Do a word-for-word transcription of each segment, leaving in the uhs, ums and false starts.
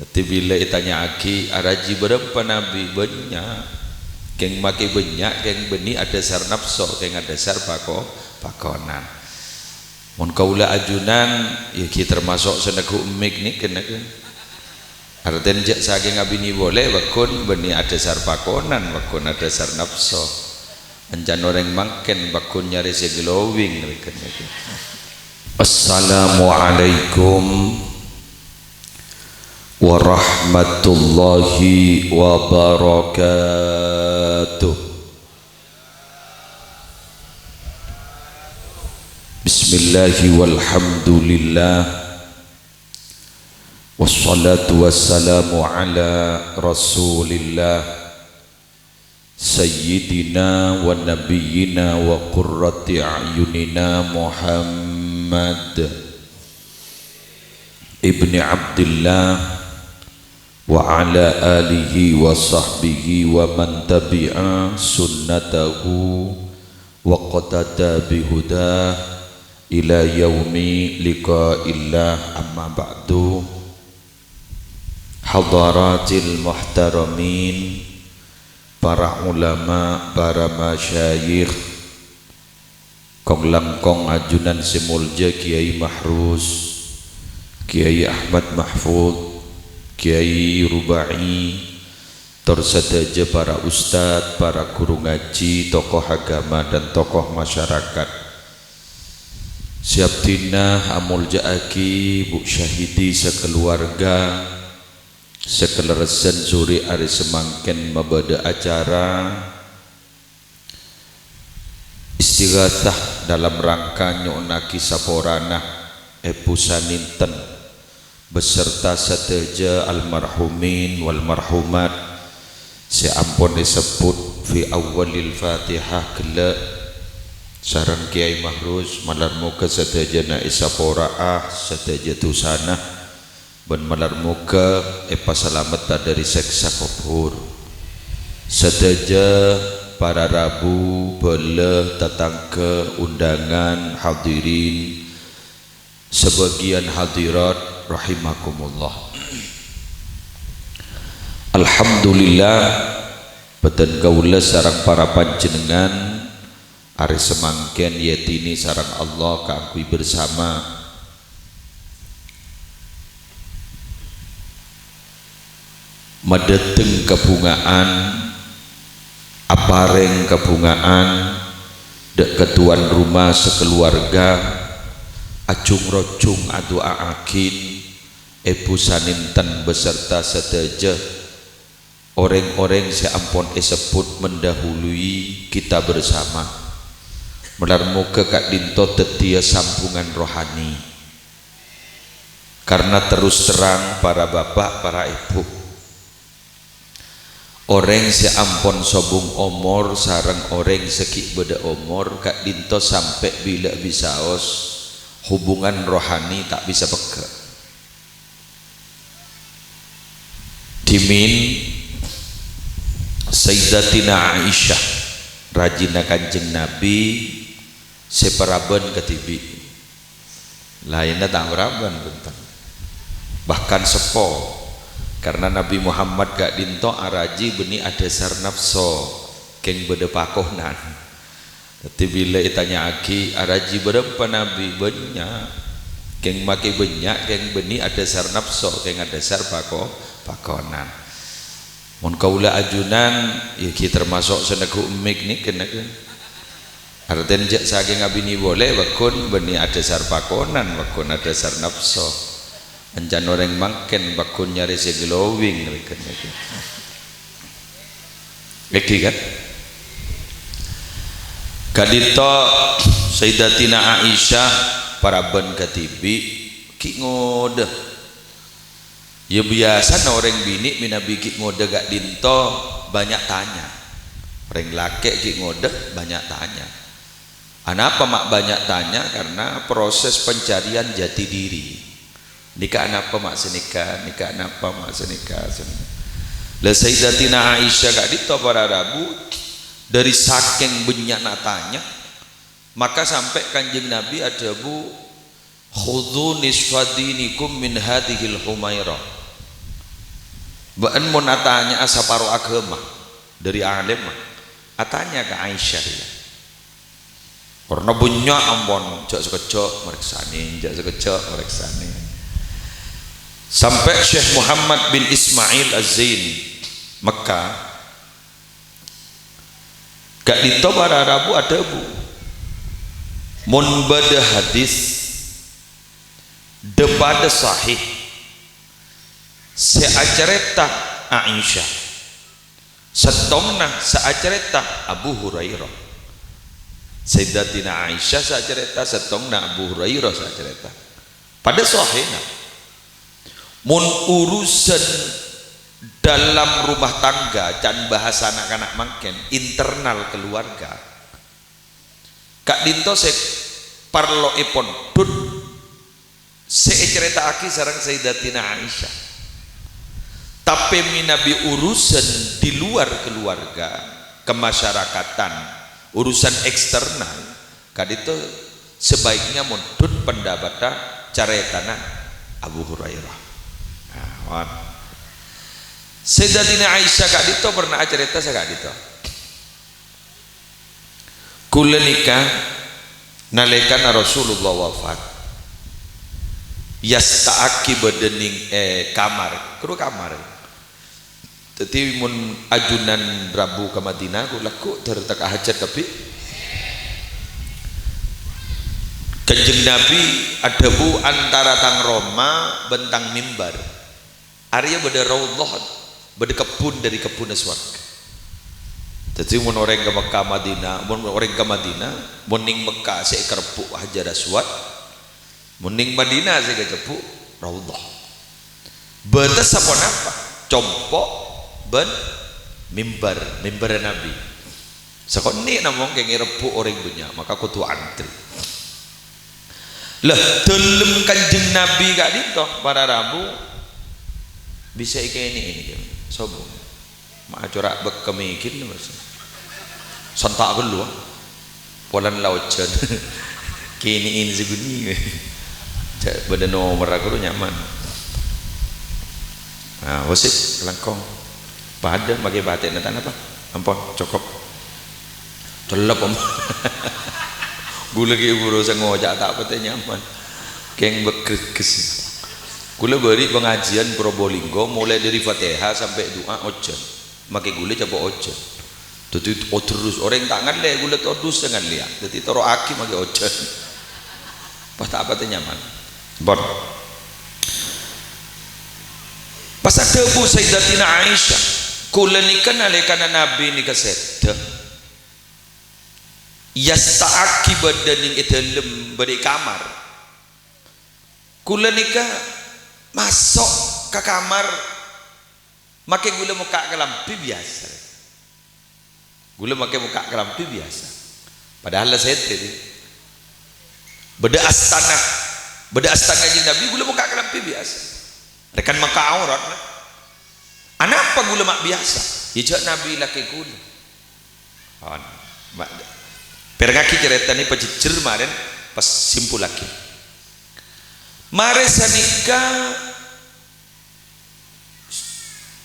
Dhâddhi bilâ ètanya'aghi, "Arajhi bârâmpa nabbhi?" Bânnya'. Kèng makè bânnya', kèng bânnè adhâsar napso, kèng adhâsar pako-, pakonan. Mon kaulâ ajunan, ya ghi' tamaso' sè neggu' mik nèka, nèka. Artèna jhâ' sakèng abinè polè, pagghun bânnè adhâsar pakonan, pagghun adhâsar napso. Èncan orèng mangkèn, pagghun nyarè sè glowing, nèka, nèka. Assalamualaikum warahmatullahi wabarakatuh. Bismillahi walhamdulillah. Wassalatu wassalamu ala Rasulillah, Sayyidina wa Nabiyyina wa Qurrati A'yunina Muhammad ibni Abdillah wa ala alihi wa sahbihi wa man tabi'a sunnatahu waqtada bihudah ila yaumi liqa'illah, amma ba'du. Hadaratil muhtaramin, para ulama, para masyayikh, kong-langkong ajunan sè molja Kiai Mahrus, Kiai Ahmad Mahfud, Kiai Rubai, tor sadhâjâ para ustad, para ghuru ngajhi, tokoh agama, dan tokoh masyarakat sè abdhina amolja'aghi, Bu Syahidi sakaluwarga, sè kalerressan sore arè samangkèn mabâdâ acara istighatsah dalam rangka nyo'onnaghi saporana Èbhu Saninten beserta sadhâjâ almarhumin wal marhumat sè ampon èsebbhut fi awwalil Fatihah ghellâ' sareng Kiai Mahrus, malar moghâ sadhâjâna èsapora'a sadhâjâ dhusana, bân malar moghâ èpasalametta dhâri sèksa kobhur. Sadhâjâ para rabu, bhâlâ, tatangghâ, undangan, hadirin, sabâgiyân hadirat rahimakumullah. Alhamdulillah, bhâdhân kaulâ sareng para panjhennengngan arè samangkèn èyadhinè sareng Allah kaangghuy bersama madhâteng kabhungaan, aparèng kabhungaan dhâ' ka towan roma sakaluwarga, ajhung-rojhung adu'a'aghin Èbhu Saninten beserta sadhâjâ orèng-orèng sè ampon èsebbhut mendahului kita bersama. Malar moghâ ka'dhinto dhâddhiyâ sambhungan rohani. Karna terus terang, para bapa', para èbhu, orèng sè ampon sobung omor sareng orèng sè ghi' bâdâ omor ka'dhinto sampè' bilâ bisaos, hubungan rohani ta' bisa pegghâ'. Dhimèn Sayyidatina Aisyah, rajina Kanjeng Nabi, sè paraban kadhibi'. Laènna ta' paraban, bhunten. Bahkan seppo, karna Nabi Muhammad ka'dhinto araji bânnè adhâsar napso, kèng bâdâ pakonan. Dhâddhi, bilâ ètanya'aghi, "Araji bârâmpa nabbhi?" Bânnya'. Kèng makè bânnya', kèng bânnè adhâsar napso, kèng adhâsar pako-, pakonan. Mon kaulâ ajunan, ya ghi' tamaso' sè neggu' mik nèka, nèka. Artèna jhâ' sakèng abinè polè, pagghun bânnè adhâsar pakonan, pagghun adhâsar napso. Èncan orèng mangkèn pagghun nyarè sè glowing, rèken nèka. Èngghi, kan? Ka'dhinto Sayyidatina Aisyah paraban kadhibi' ghi' ngodâ. Ya, biyasana orèng binè' mènabi ghi' ngodâ ka'dhinto bânnya' tanya. Orèng lakè' ghi' ngodâ bânnya' tanya. Anapa ma' bânnya' tanya? Karena proses pencarian jati diri. Nèka anapa ma' sanèka, nèka anapa ma' sanèka, sanèka. La Sayyidatina Aisyah ka'dhinto para rabu, dhâri sakèng bânnya'na tanya, maka sampè' Kanjeng Nabi adhâbu, "Khudzu nisfa dinikum min hadzihil humairah." Bâ'na mon atanya'a saparo aghâma dâri alimma, atanya ka Aisyah, yâ. Karna bânnya' ampon, jhâ' sakejjhâ' marèksanè, jhâ' sakejjhâ' marèksanè. Sampè' Syekh Muhammad bin Ismail Az-Zain, Mekkah, ka'dinto para rabu adhâbu, "Mon bâdâ hadis dhâ-padâ sahih sè acarèta Aisyah, sèttongnga sè acarèta Abu Hurairah." Sayyidatina Aisyah sè acarèta, sèttongnga Abu Hurairah sè acarèta. Padâ sahihna. Mon urusan dalam rumah tangga, can bahasa na'-kana' mangkèn, internal keluarga, ka'dinto sè parlo èpondhut sè ècarèta'aghi sareng Sayyidatina Aisyah. Tapè mènabi urusan di luar keluarga, kemasyarakatan, urusan eksternal, ka'dinto sebaiknya mondhut pendapatta carètana Abu Hurairah. Nah, mon. Sayyidatina Aisyah ka'dinto pernah acarèta saka'dinto. Kaulâ nèka nalèkana Rasulullah wafat, èasta'aghi bâdâ nèng, eh, kamar, karo kamar. Dhâddhi, mon ajunan rabu ka Madinah, ghu-, lagghu' dâr teka hajat kabbhi. Kanjeng Nabi adhâbu, "Antara tang roma bân tang mimbar arèya bâdâ raudhah, bâdâ kebbhun dâri kebbhunna sowarghâ." Dhâddhi, mon orèng ka Mekkah, Madinah, mon orèng ka Madinah, mon nèng Mekkah sè èkarebbhu' Hajar Aswad, mon nèng Madinah sè èkarebbhu' raudhah. Bâtessa ponapa? Compo' bân mimbar, mimbarra Nabi. Sakonè' namong kèng èrebbhu' orèng bânnya', maka kodhu antre. Lah, dâlem Kanjeng Nabi ka'dinto, para rabu, bisa èkènè'è nèka, sobung. Ma' acora' bâkka mèkkèr, Mas. Santa' ghâllu, ah. Polana la ojhân. Kènè'è sè ghâni. Jhâ' bâdâ nomerra ghuru nyaman. Nah, wasip langkong. Padâ makè patèna ta' napa? Ampon, cokop. Cellep, ampon. Ghulâ ghi' buru sè ngoca' ta' patè nyaman. Kèng bâgghus. Ghulâ bâri' pangajiân Probolinggo, molaè dâri Fatihah sampè' du'a ojhân. Makè ghulâ capa' ojhân. Dhâddhi, oh, terros orèng ta' ngallè, ghulâ todus sè ngallèya. Dhâddhi, toro'aghi makè ojhân. Pas ta' patè nyaman. Pon. Pas adhâbu Sayyidatina Aisyah, "Kaulâ nèka nalèkana Nabi nèka sèdhâ, èasta'aghi bâdâ nèng è dâlem, bâdâ è kamar. Kaulâ nèka maso' ka kamar, makè ghulâ mokka' kalambhi biyasa." Ghulâ makè mokka' kalambhi biyasa. Padahal la sèdhâ, ghi. Bâdâ astana, bâdâ astana Kanjeng Nabi, ghulâ mokka' kalambhi biyasa. Rèkan mokka' aurat, nah. Anapa ghulâ ma' biyasa? Yâ, jhâ' Nabi lakè ghulâ. Pon. Ma-, pèrengngaghi carètana pajhejjher marèn, pas simpullaghi. Marè sanèka,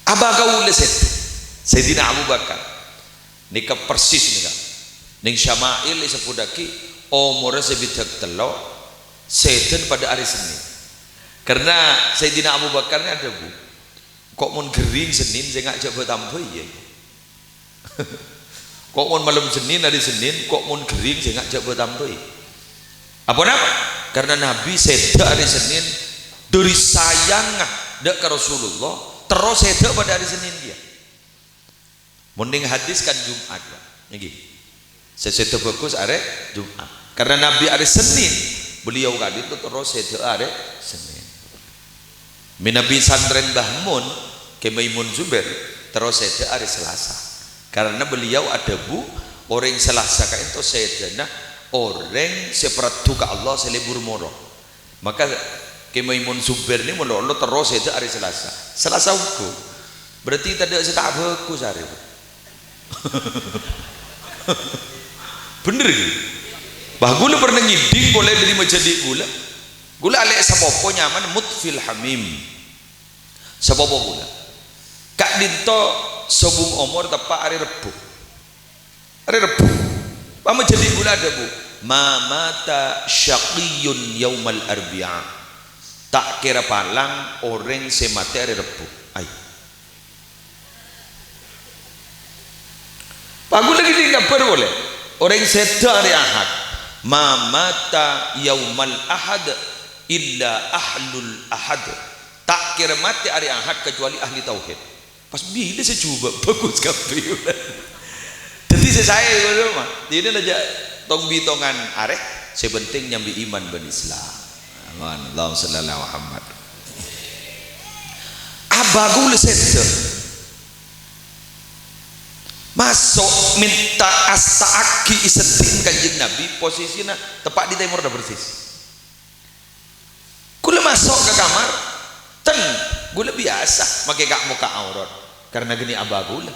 Aba kaulâ sèdhâ, Sayyidina Abu Bakar. Nèka persis nèka. Nèng Syama'il èsebbhuttaghi omorra sabidhâk tello', sèdhâna padâ arè Sennèn. Karna Sayyidina Abu Bakar nèka adhâbu, "Ko' mon ghering Sennèn, sènga' jhâ' bâ-tambâi, yâ." Ko' mon malem Sennèn, arè Sennèn, ko' mon ghering sènga' jhâ' bâ-tambâi. Aponapa? Karna Nabi sèdhâ arè Sennèn, dâri sayangnga dâ' ka Rasulullah, terro sèdhâ padâ arè Sennèn kèya. Mon nèng hadis kan Jum'at, Pak. Ngghi. Sè sèdhâ bhâghus arè Jum'at. Karna Nabi arè Sennèn, beliau ka'dinto terro sèdhâ arè Sennèn. Mènabi santrèn Mbah Mun, Kè Maimun Zubair, terro sèdhâ arè Salasa. Karna beliau adhâbu, orèng Salasa ka'dinto sèdhâna orèng sè paraddhu ka Allah sè lebur moro. Maka Kè Maimun Zubair nè molo-molo terro sèdhâ arè Salasa. Salasa ongghu. Berarti tadâ' sè ta' bhâghus arè. Bhender, ghi? Bâh, ghulâ pernah ngèdhing polè dâri majhâdhi' ghulâ. Ghulâ alè' sapopo nyamana Mutfil Hamim. Sapopo ghulâ. Ka'dinto sobung omor teppa' arè Rebbhu. Arè Rebbhu. Pamajhâdhi' ghulâ adhâbu, "Ma mata syaqiyyun yaumal arbi'a." Ta' kèra palang orèng sè matè arè Rebbhu. Ai. Pagghun lagi di kabar polè. Orèng sèdhâ arè Ahad. "Ma mata yaumal ahad illa ahlul ahad." Ta' kèra matè arè Ahad kecuali ahli tauhid. Pas bilâ sè jhubâ', bhâghus kabbhi. Dhâddhi sè saè ngono, Ma. Dinah la jhâ' tong-bitongan arè, sè penting nyambi iman bân Islam. Aman. Allahumma shalli ala Muhammad. Abah ghulâ sèdhâ. Maso' mènta asta'aghi èseddhi'in Kanjeng Nabi, posisina teppa' di tèmorra persis. Ghulâ maso' ka kamar, ten, ghulâ biyasa makè ka'-mokka' aurat, karna ghânèka abah ghulâ.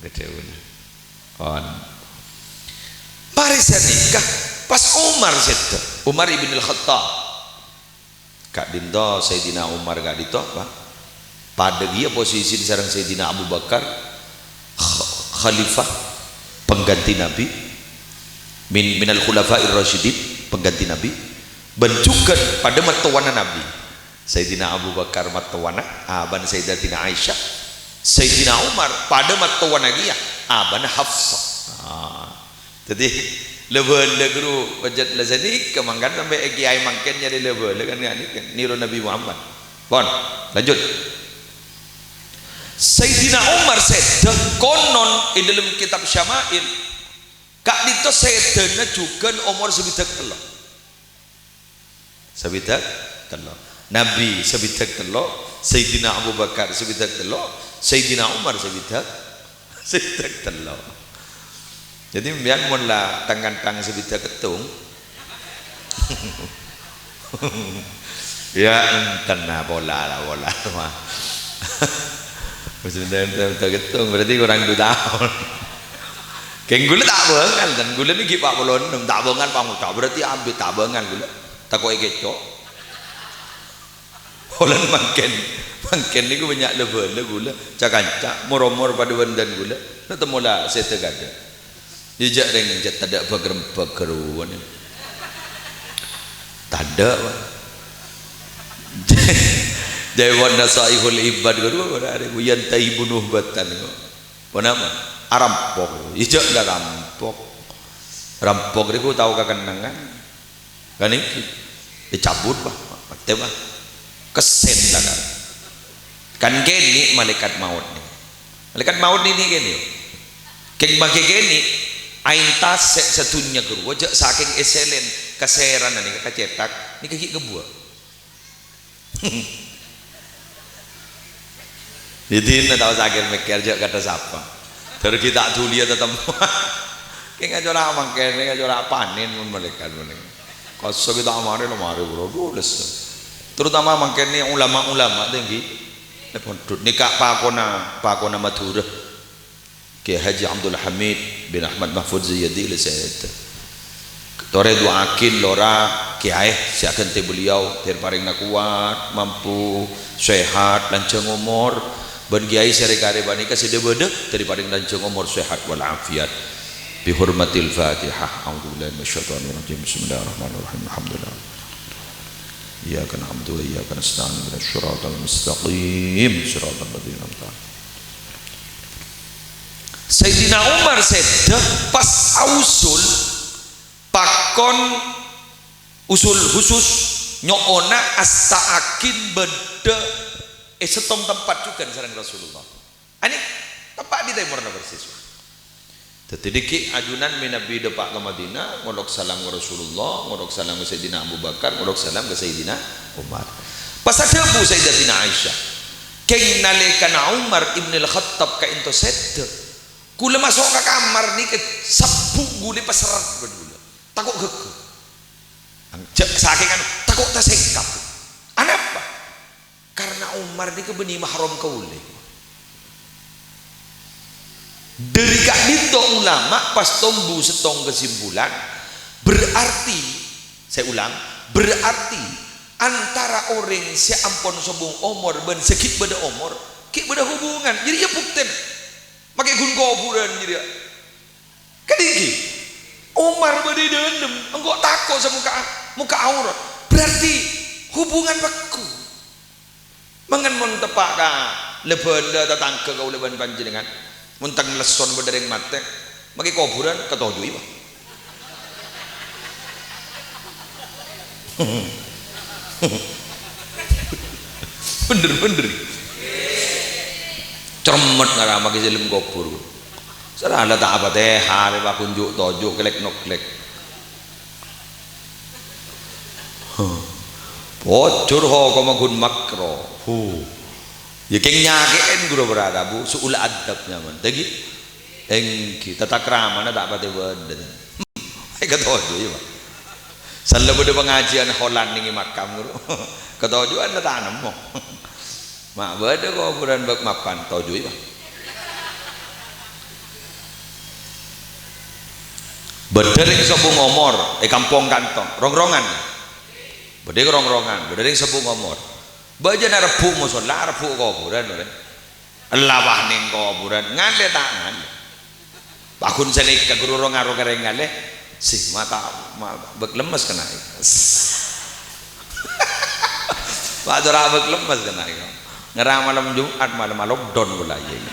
Ghâdhâ ghulâ. Pon. Marè sanèka, pas Umar sèdhâ, Umar ibn al-Khattab. Ka'dinto Sayyidina Umar ka'dinto, Pa'. Padâ kèya posisina sareng Sayyidina Abu Bakar, kh-, khalifah, pengganti Nabi, min, minal khulafa'ir rasyidin, pengganti Nabi, bân jhughân padâ mattowana Nabi. Sayyidina Abu Bakar mattowana, abana Sayyidatina Aisyah. Sayyidina Umar padâ mattowana kèya, abana Hafsah. Ah. Dhâddhi, la-bâlâ ghuru pajhât la sanèka, mangkana sampè' è kèyaè mangkèn nyarè la-bâlâ kan, kan, kan nèro Nabi Muhammad. Pon, lanjut. Sayyidina Umar sèdhâ, konon è dâlem kitab Syama'il, ka'dinto sèdhâna jhughân omor sabidhâk tello'. Sabidhâk tello'. Nabi sabidhâk tello', Sayyidina Abu Bakar sabidhâk tello', Sayyidina Umar sabidhâk, sabidhâk tello'. Dhâddhi, sampèyan mon la tang-kantang sabidhâk kettung, ya enten, nah, pola la, pola, mah. Wis enten, enten, enten kettung, berarti kurang dua tahun. Kèng ghulâ ta' bângal, dan ghulâ nèka ghi' empa' polo ennem, ta' bângal pangoca', berarti abit ta' bângal ghulâ. Tako' èkèco'. Polana mangkèn, mangkèn nèko bânnya' la-bâlâ ghulâ, ca-kanca, mor-omor padâ bân dhân ghulâ, na temmo la sèdhâ kadâ'. Jhâ' rèng jhâ' tadâ' bâger-bâger rowa nèko. Tadâ', Pak. Jhâ' pon Nasaihul Ibad ghâruwa, ora arè, "Yantahibu nuhbatan," kok. Ponapa? Arampok. Ijâ la rampok. Rampok rèko tao kakennengngan. Kan èngghi. Ècabut, Pak. Matè, Pak. Kèsèn la kan. Kan kènè' malaèkat maot nèko. Malaèkat maot nèko kènè'. Kèng makè kènè', aèng tasè' sadhunnya ghâruwa jhâ' sakèng èsèlèn kasèrana nèka kacèthak, nèka ghi' kebbhuwâ. Dina tao sakèng mèkkèr jhâ' kadhâ' sapa. Dâri ghi' ta' dhuliyâ tatemmo. Kèng ngajhâr mangkèn, ngajhâr panèn mon malaèkat panèka. Kassa' ghi' ta' marè, lo marè buru, buru lessa. Terutama mangkèn nè ulama-ulama tèngghi. È pondhut nèka pakona, pakona Madhurâ. Kiai Haji Abdul Hamid bin Ahmad Mahfud Zayyadi la sèdhâ. Torè du'aaghin lora kiai sè aghântè beliau, dâri parèngna kowat, mampu, sehat, lanjhâng omor. Bân kiai sè rè-karè panèka sè dhâ-bâdhâ, dâri parèng lanjhâng omor, sehat wal afiat. Bi hurmatil Fatihah. A'udzubillahi minasyaitonir rajim. Bismillahirrahmanirrahim. Alhamdulillah. Iyyaka na'budu wa iyyaka nasta'in. Ihdinas siratal mustaqim. Siratal ladzina an'amta 'alaihim. Sayyidina Umar sèdhâ pas ausul pakon usul khusus nyo'ona asta'aghin bâdâ è sèttong tempat jhughân sareng Rasulullah. Anè, teppa' di tèmorra persis. Dâddhi dhiggi' ajunan mènabi dâpa' ka Madinah, ngodhok salam ka Rasulullah, ngodhok salam ka Sayyidina Abu Bakar, ngodhok salam ka Sayyidina Umar. Pas adhâbu Sayyidatina Aisyah, "Kèng nalèkana Umar Ibnul Khattab ka'ènto sèdhâ, kaulâ maso' ka kamar nèka sabbhu' ghulâ pasèrrèt bân ghulâ. Tako' ghâgghu. Jhâ' sakèng anu, tako' tasèngkap." Anapa? Karna Umar nèka bânnè mahram kaulâ. Dâri ka'dinto ulama pas tombu sèttong kesimpulan, berarti, saya ulang, berarti antara orèng sè ampon sobung omor bân sè ghi' bâdâ omor, Ghi' bâdâ hubungan, jârèya buktèna. Makè ghun kobhurân jârèya. Kan ènggi. Omar bâdâ è dâlem, engko' tako' sè mokka', mokka' aurat. Berarti hubungan pekku. Mangkana mon teppa' ka la-bhâlâ tatangghâ kaulâ bân panjhennengngan, mon tang lesson bâdâ rèng matè, makè kobhurân, katoju'i, Pak. Bhender, bhender. Cermet ngara makè sè lem kobhur. Sara la ta' apatèha, rè pakunju' toju', klek-noklek. Huh. Pojhur hokomma ghun makro. Huh. Ya kèng nyakè'è ghuru para rabu, su'ul adab nyamana. Tèngghi. Ènggi, tata kramana ta' patè bâdâ. Ayo katoju', ya, Pak. Sella bâdâ pangajiân holan nèng è makam, ghuru. Katoju'ân la ta' nemmo. Ma' bâdâ kobhurân bâk mapan, toju'i, Pak. Bâdâ rèng sobung omor è kampong kantong, rong-rongan. Bâdâ rong-rongan, bâdâ rèng sobung omor. Bâjâna rebbhu' mosolla, rebbhu' kobhurân, rè. Ella pas nèng kobhurân, ngalè ta' ngalè. Paghun sanèka ghuru ro-ngaro ka rèng ngalè, sè mata ma-, bâk lemmes kennèng. Pas tora bâk lemmes kennèng. Ngara malem Jumat, malem lockdown polana, iyâ.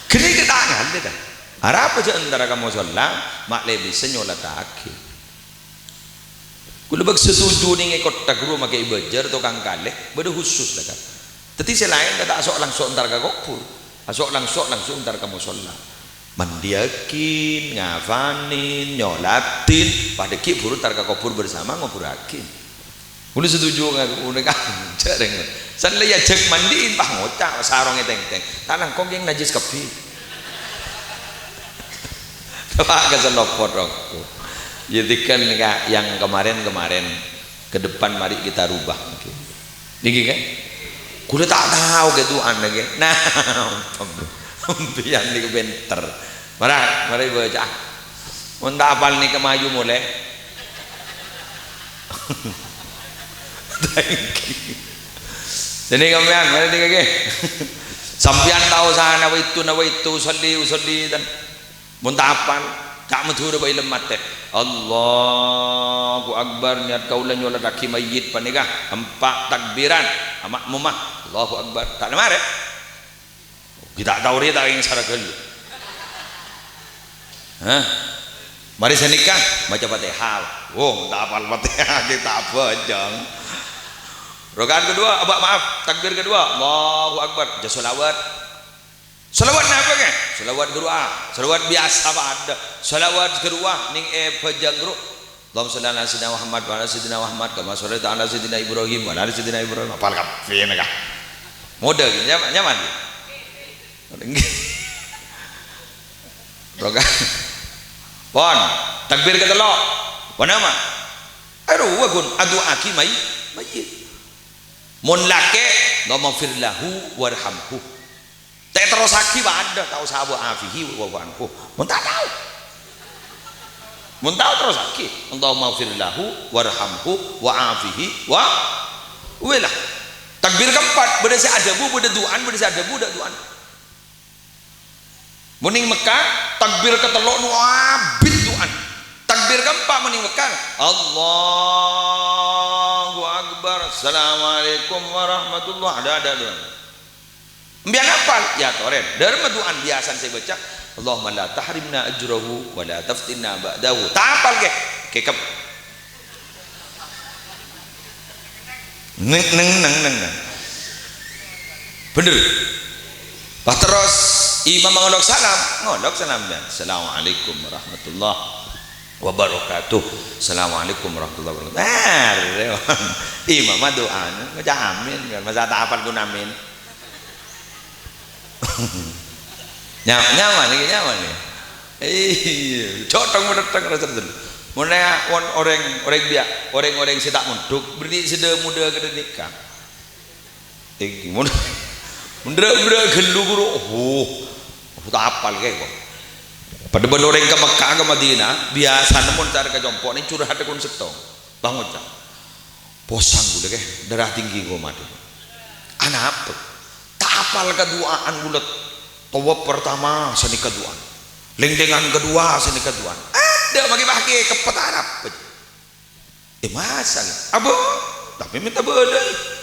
Ghânèka ta' ngalè, ta'. Arapa jâ' entara ka mosolla, ma' lè bisa nyolataghi. Kaulâ bâk setuju nèng è kottha ghuru makè è bâjâr tokang kalè, bâdâ khusus la, Kak. Dhâddhi sè laèn la ta' aso'-langso' entar ka kobhur, aso'-langso' langsung entar ka mosolla. Mandiyaghin, ngapanèn, nyoladhin, padâ ghi' buru entar ka kobhur bersama ngobhurraghin. Kaulâ setuju ngaku, kaulâ kan jhâreng. San la èajhâk mandi'in, pas ngoca' sarongnga tèngtèng. Ta' langkong kèng najis kabbhi. Coba ka selopot rokok. Ya, tikan, Kak, yang kemarin-kemarin, ke depan mari kita rubah. Ngghi. Ngghi, kan? Kaulâ ta' tao kè du'ana, ngghi. Nah, sampèyan nèko pènter. Mara, mara baca. Mon ta' apal nèka mayu molè. Thank you. Sini sampèyan, mari nèka, ngghi. Sampèyan tao sa nawaitu, nawaitu, usolli, usolli, dan Mon ta' apal, ca' Madhurâ bhâi lem matè. Allahu Akbar, niat kaulâ nyolataghi mayyit panèka empa' takbiran, ama'muma. Allahu Akbar. Ta' la marè? Ghi' ta' tao rèya ta' èngsara ghâllu. Hah? Marè sanèka maca Fatihah. Oh, ta' apal Fatihah, ghi' ta' abhâjâng. Rakaat kedua, apa, maaf, takbir kedua. Allahu Akbar. Jâ sholawat. Shalawat napa, ngghi? Shalawat ghâruwa. Shalawat biyasa padâ. Shalawat ghâruwa nèng è bhâjâng ghâru. Allahumma shalli ala sayyidina Muhammad wa ala sayyidina Muhammad kama shallaita ala sayyidina Ibrahim wa ala ali sayyidina Ibrahim. Apal kabbhi nèka. Modâ, nyaman, nyaman, ngghi? Ngghi. Roga. Pon. Takbir katello'. Pon apa? Aduh, wa ghun. Adu'agi may-, mayyit. Mon lakè', Allahummaghfir lahu warhamhu. Ta' terrosaghi padâ, ta' osa wa afihi wa'fu anhu. Mon ta' tao. Mon tao terrosaghi, Allahummaghfir lahu warhamhu wa afihi wa, wèla. Takbir keempat, bâdâ sè adhâbu, bâdâ du'an, bâdâ sè adhâbu, bâdâ du'an. Mon nèng Mekka, takbir katello' nu abit du'an. Takbir keempat mon nèng Mekka, Allahu Akbar, Assalamualaikum warahmatullah, adâ', adâ' du'an. Sampèyan apal? Ya, torè. Dârma du'an biyasana sè èbâca, "Allahumma la tahrimna ajrahu wa la taftinna ba'dahu." Ta' apal, kè? Kèkep. Neng, neng, neng, neng, neng. Bhender. Pas terros imam ngolok salam, ngolok salam, ya. "Assalamualaikum warahmatullahi wabarakatuh. Assalamualaikum warahmatullahi wabarakatuh." Ah, imam du'ana, maca amin, kan. Masa ta' apal ghun amin? Nya-, nyaman iki, nyaman iki. Iyâ, cotong menetteng rasa betul. Mon mon orèng, orèng biya-, orèng-orèng sè ta' mondhuk, berri' sè dâ-, modâ kadhâ' nèka. Iki, mon, mon dâ-, dâ-, ghâllu ghuru, oh, ta' apal kèya kok. Padâ bân orèng ka Mekkah, ka Madinah, biyasana mon entar ka compo' nèng curhat kon sèttong. Pas ngoca'. Posang ghulâ, kè, darah tinggi koma, dhâ. Anapa? Ta' Apal kadu'aan bulâ. Tawaf pertama sanèka du'aan. Lèng-lèngan kedua sanèka du'aan. Adâ' maghi-maghi keppet Arab. Eh, masa, Abah? Tapè mènta bâlâi.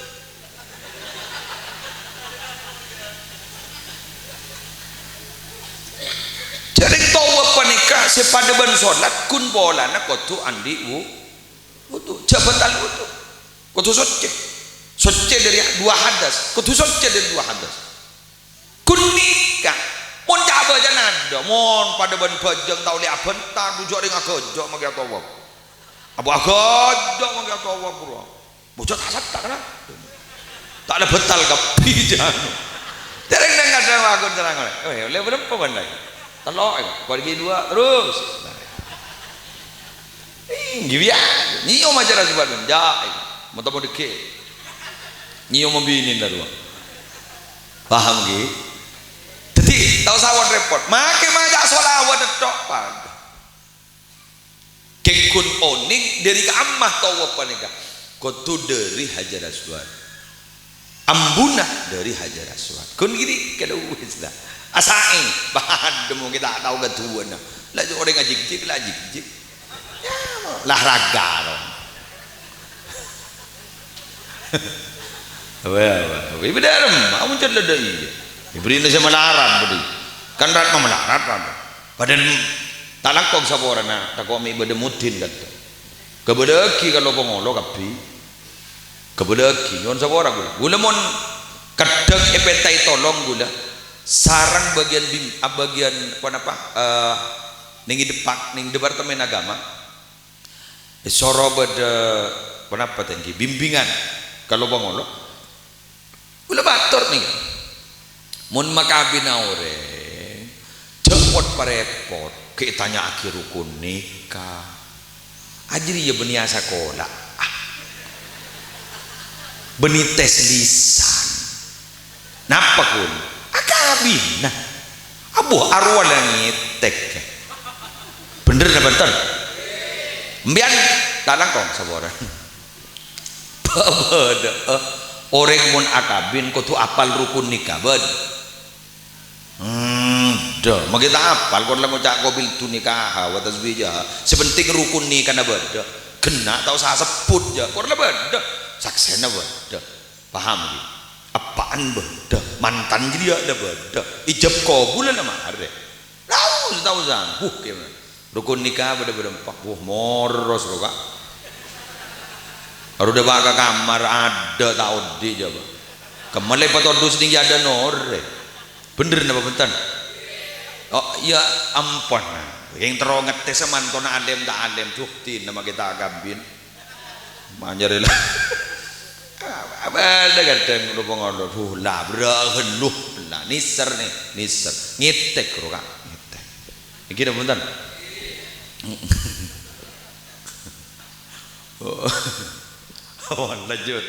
Jhâreng tawaf panèka sè padâ bân solat, ghun polana kodhu andi' wu-, wudu. Jhâ' bâtal wudu. Kodhu soccè. Soccè dâri duwâ hadas. Kodhu soccè dâri duwâ hadas. Ghun nèka. Mon ca'-bâca'na adâ', mon padâ bân bhâjâng ta' ollè abhânta, dhu jhâ' rèng aghâjâ' maghi atawaf. Abu aghâjâ' maghi atawaf, bro. Bocah ta' satta, kan? Ta' la bâtal kabbhi, jhân. Jhâreng nang kadhâng aku terang olè. Eh, ollè bârâmpa bân lagi? Tello', eh, kok lagi dua, terus. Ih, ghi biyasa. Nyèyom ajâ ra sè padâ, jhâ', eh. Mata mau dèkè'. Nyèyom binèna rowa. Paham, ghi? Dhâddhi, ta' osa repot. Makè maca sholawat tok, padâ. Kèng ghun onèng dâri ka'amma tawaf panèka. Kodhu dâri Hajar Aswad. Ambuna dâri Hajar Aswad. Ghun gini, kalau wis dah. Asa'i, padâ mungkin ta' tao kaduwâna. La jhâ' orèng ajhik-jhik, la ajhik-jhik. Ya, lah raga, loh. Apa, apa? Ibu darem, amun cerdas dai. Ibrina sè malarat, budi. Kan rat malarat, rat. Padahal ta' langkong saporana, tako' mè' bâdâ mudin, kata. Kabâdâ'âghi ka lo-pangolo kabbhi. Kabâdâ'âghi, nyo'on sapora ghulâ. Ghulâ mon kadhâng èpèntaè tolong ghulâ. Sareng bâgiyân bim-, a, bâgiyân, ponapa, eh, nèng è Deppak, nèng Departemen Agama. Èsoro bâdâ, ponapa tèngghi, bimbingan ka lo-pangolo. Ghulâ mator nèka, mon makabina orèng, jhâ' pot-parèpot, ghi' tanya'aghi rukun nikah. Ajâriyâ bânnè asakola. Ah. Bânnè tes lisan. Napa, Ghun? Akabina. Abu, arowa la ngètèk. Bhender napa bhunten? Empèyan ta' langkong saporana. Bâdâ, eh, orèng mon akabin kodhu apal rukun nikah, bân. Hmm, dâ, maghi ta' apal, kon la ngoca' qabiltu nikaha wa tazwijaha. Sè penting rukun nikahna bâdâ. Ghenna' ta' osa sebbhut, jâ. Kor la bâdâ. Saksèna bâdâ. Paham, ghi? Eppa'na bâdâ. Mantan jârèya la bâdâ. Ijab kabul la marè. Tao, tao, sangguh, ghi. Rukun nikah bâdâ, bâdâ empa'. Wuh, moros, ro, Ka'. Aro dâpa' ka kamar, adâ' ta' odi', jâ, Pak. Kemmel èpatodus nèng è adâ'na orèng. Bhender napa bhunten? Oh, iyâ ampon. Sèng terro ngetes mantona alim ta' alim, duh, dinah makè ta' akabin. Manjâr la. Bâdâ kadhâng lo-pangolo, duh, la, bra, hellu, la, nèser, nè, nèser. Ngètèk, ro, Ka', ngètèk. Nèkè napa bhunten? Oh. Oh, lanjut.